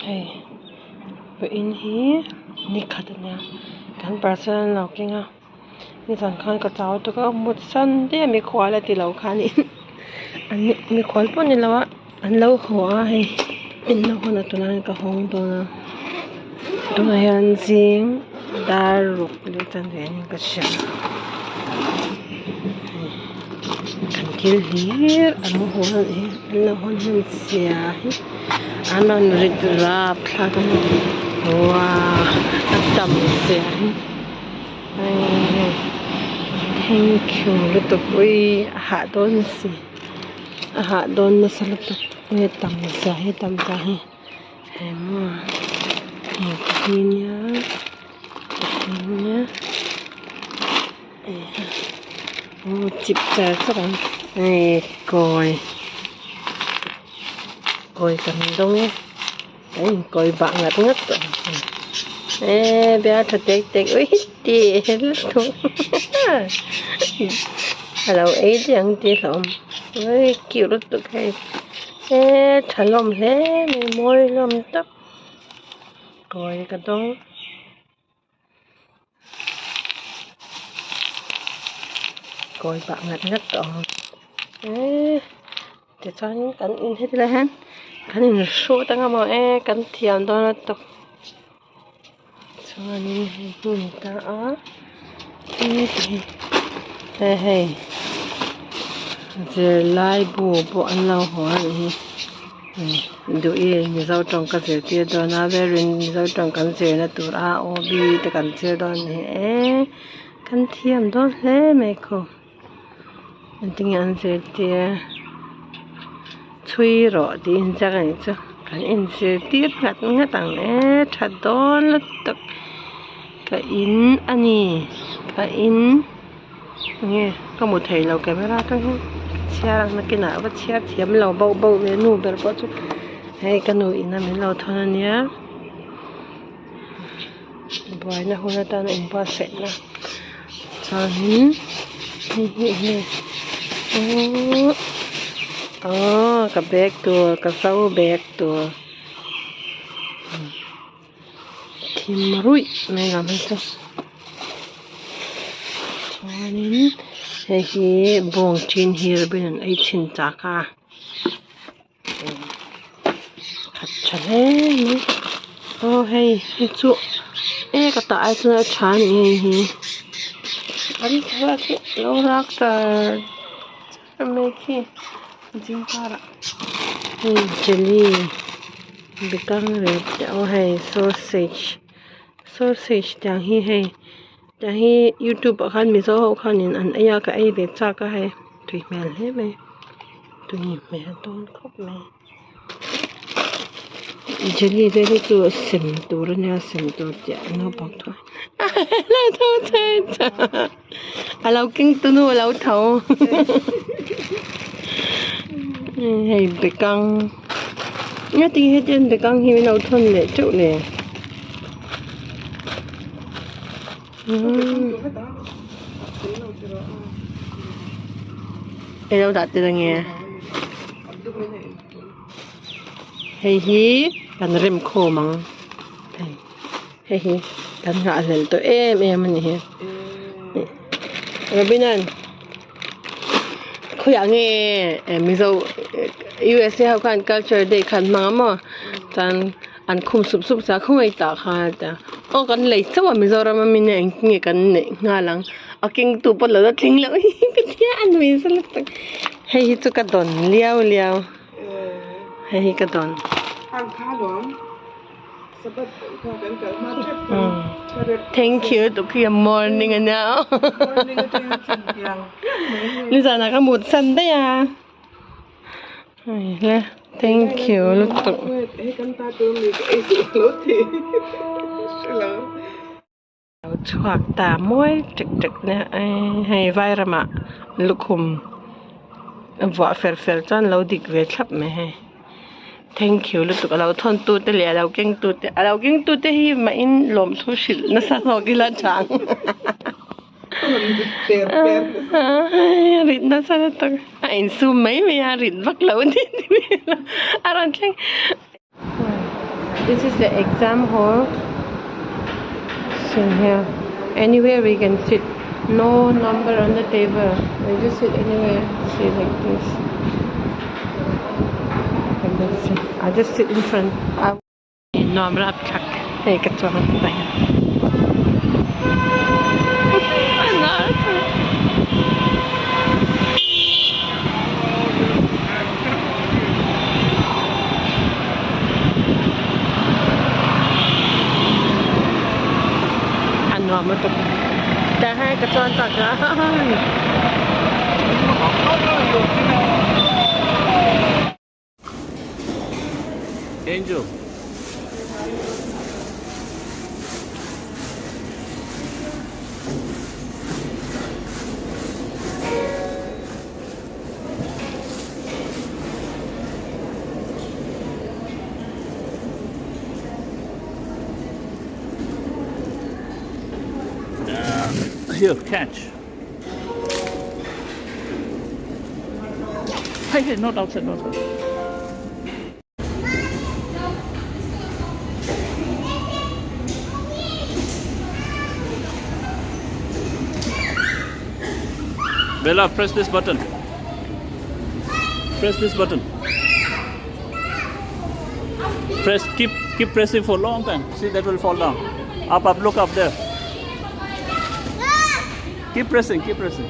Hei vawiin hi ni khat a nia kan parcel an lo keng a nizan khan ka chau tuk a mut san daih a mikhual a ti lo khanin an mikhual pawh ni lo a an lo haw a hei in lo hawn a tunah hian ka hawng dawn a tunah hian zing dar ruk leh chanve niin ka hria hei kan thil hlir an haw a nih hi an lo hawn hman sia hi an rawn rit rapthlak a ni uaa a tam zia hi hei thank you lutuk uii a hah dawn si a hah dawn nasa lutuk nge tam zia hi tam zia hi hei maw hei te hi nia te hi nia aw chip char char ang hei kawi kawi kan dawng e kan inkawi bah ngat ngat tawh ang eee bial tha tek tek ui tih lutuk a lo ei daih ang tih a hlauhawm ui cute lutuk hei eee tha hlawm hle mai mawi hlawm tawp kawi ka dawng. Kawi pah ngat ngat tawh ang eee tichuan kan in heti lai hian kan in hrut anga maw e kan thiam dawn a tawp chuanin hei hmun ta a hei hei zirlai bu pawh an lo haw a nih hi. Duhi Mizo tawng ka zirtir dawn a verin Mizo tawng kan zirna tur a aw b te kan zir dawn a ni e kan thiam dawn hle mai khaw engtin nge an zirtir chhui rawh tih inziak a nih chu kan inzirtir nghat nghat ang e tha dawn lutuk ka in a ni ka in. Enge ka hmu thei lo camera atang hian chhiar ang nakinah a va chhiar thiam lo bauh bauh ve nu ber pawh chu hei ka nu in a min lo thawn a nia buaina hun atana inbuatsaih na chuanin hei hi enge aww aww ka bag tur ka zo bag tur. Thim ruih mai ang hi chu chuanin hei hi bawng chin hi robin an ei chhin chak a khat tha hle mai aw hei hei chu e ka tah ai chuan a tha a ni hei hi an thlalak hi a lo rak char char mai khi zingkarah hei jelly. Bekang rep te aw hei sausage sausage tiang hi hei tiang hi youtube ah khan mizo ho khanin an ei a ka ei ve chak a hei tui hmel hle mai tui hmel dawn khawp mai jelly vel hi chu sem tur a nia sem tur chiah naupang thu a lo keng tu nu a lo tho hei bekang engati nge hetiang bekang hi min lo thawn leh teuh le eng lo dah tel ange hei hi kan rem khawm ang hei. Hei hi kan nghahhlelh tawh em em a ni hi Robinan khawiah nge Mizo USA ho khan culture day khan hmang a maw chuan an khum sup sup sia khawngaih tah khan a tia aw kan lei chauh a Mizoram ami nia engtin nge kan neih nghal ang a keng tu pawh lo la tling loh hi ka tia a nui nasa lutuk hei hi chu ka dawn liau liau hei hi ka dawn. Thank you tuk hi a morning a nia nizanah ka mut san daih a hei le thank you lutuk lo chhuak ta mawi tek tek nia hei vairamah lukhum a vuah fel fel chuan lo dik ve thlap mai hei. Thank you lutuk a lo thawn tu te leh a lo keng tu te a lo keng tu te hi mahin lawmthu hrilh nasa zawk ila tha ang rit nasa lutuk a insum mai mai a rit vak lo a ni a rawn thleng. This is the exam hall so here anywhere we can sit no number on the table we just sit anywhere see like this and that's it I just sit in front I nuam rapthlak hei ka chuang tah hian a nuam lutuk tah hian ka chuang chak a. Angel. Here, catch. Hey, hey, not outside, not outside. Bella, press this button. Press this button. Press, keep, keep pressing for a long time. See, that will fall down. Up, up, look up there. Keep pressing, keep pressing.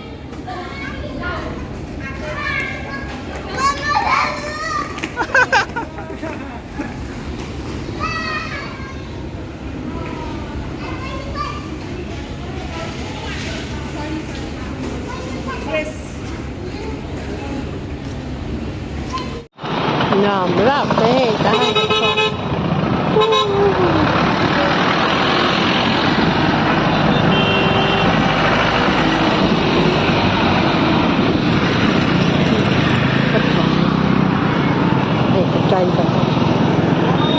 Nuam rap mai hei tah hian ka chuang. Ka chuang hei ka driver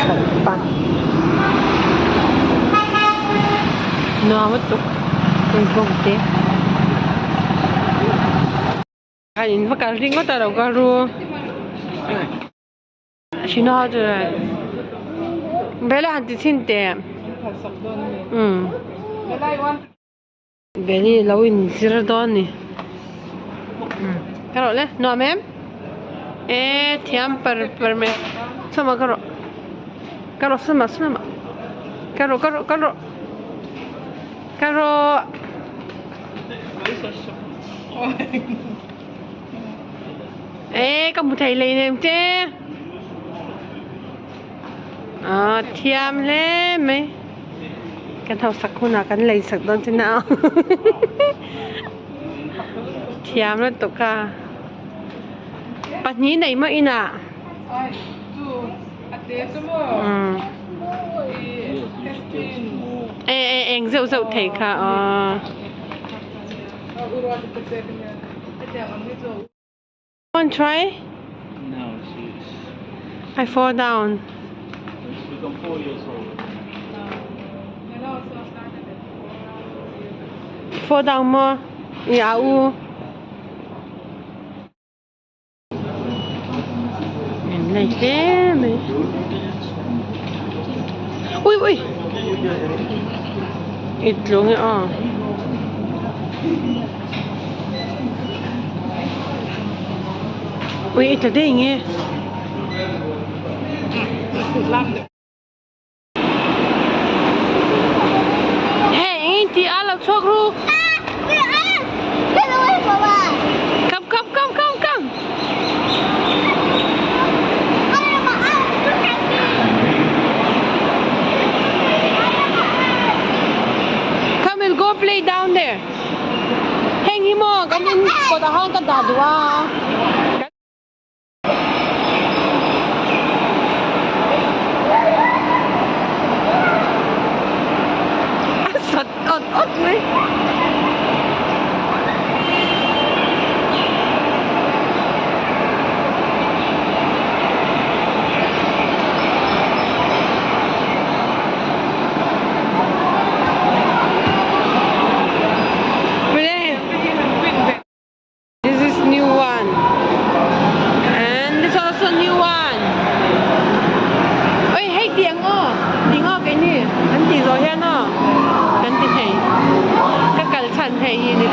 khalh pa nuam lutuk engpawh te. A in va kal ringawt a lo ka ru Shino chu Bella han ti chhin teh umm Belly lo in zir dawn ni umm ka rawh le nuam em e thiam par par mai sawma ka rawh ka rawh sawma sawma ka rawh ka rawh ka rawh ka rawh. Ê ka hmu thei hlei nem che à thiam hle mai kan hausak hunah kan lei sak dawn che na thiam lutuk a pahnih nei maw inah ê ê eng zeuh zeuh thei kha aw. Want try? No, she's. I fall down. She's become 4 years old. Fall down more. Yeah, u. Em lấy thế mày. Ui ui. Ít luôn ấy à. Ui ít là đây nghe. Hey, anh thì ăn là thuốc ru. Come, come, come, come, come. Come and go play down there. Heng hi maw kan in kawt ah khan ka dah duh a. A sat awt awt mai. This is new one.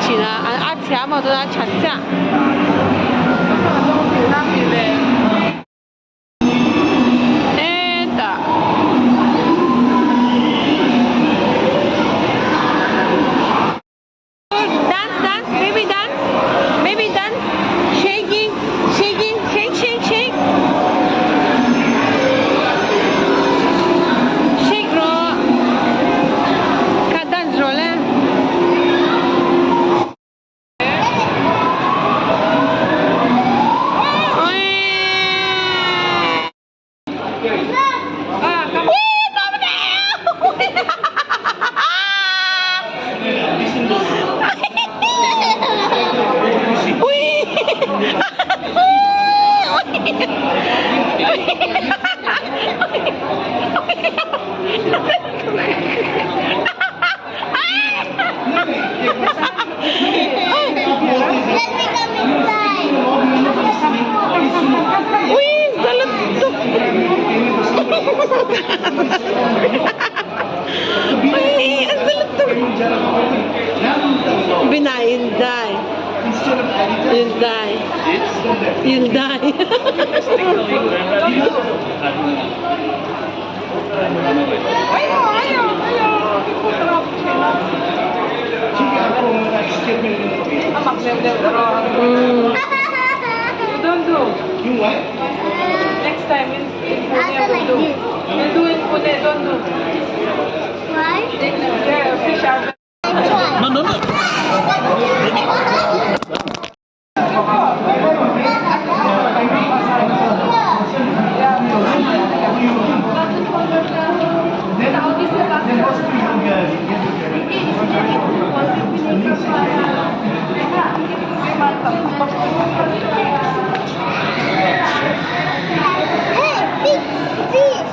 thin a a thiam lo chuan a that chiah. Hetah Dance dance baby dance baby dance shaking shaking shake shake shake shake rawh kha dance rawh le. Let me come inside. Ui za lutuk Ui a za lutuk Binay you'll die You'll die You'll die Also like this. Why? No, no, no. Hey, big fish.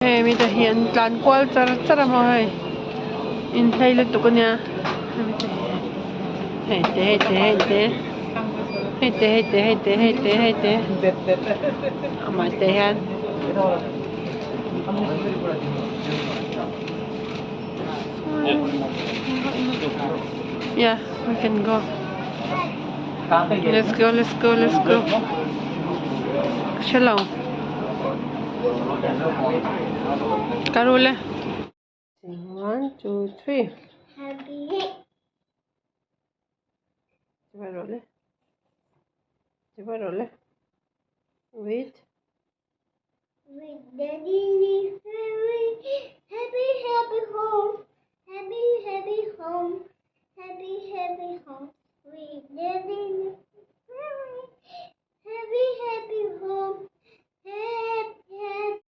Hei mite hi an tlan kual char char a maw hei inhlei lutuk ania hemi te hi hei te hei te hei te hei te hei te hei te hei te hei te amah te hian. Yeah, we can go. Let's go, let's go, let's go. Shalom. Karule. 1, 2, 3. Happy. Chivarole. Chivarole. Wait. With daddy, happy, happy home. Happy, happy home. Happy, happy home. With daddy, happy, happy home. Happy, happy.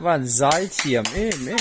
Van zai thiam em em.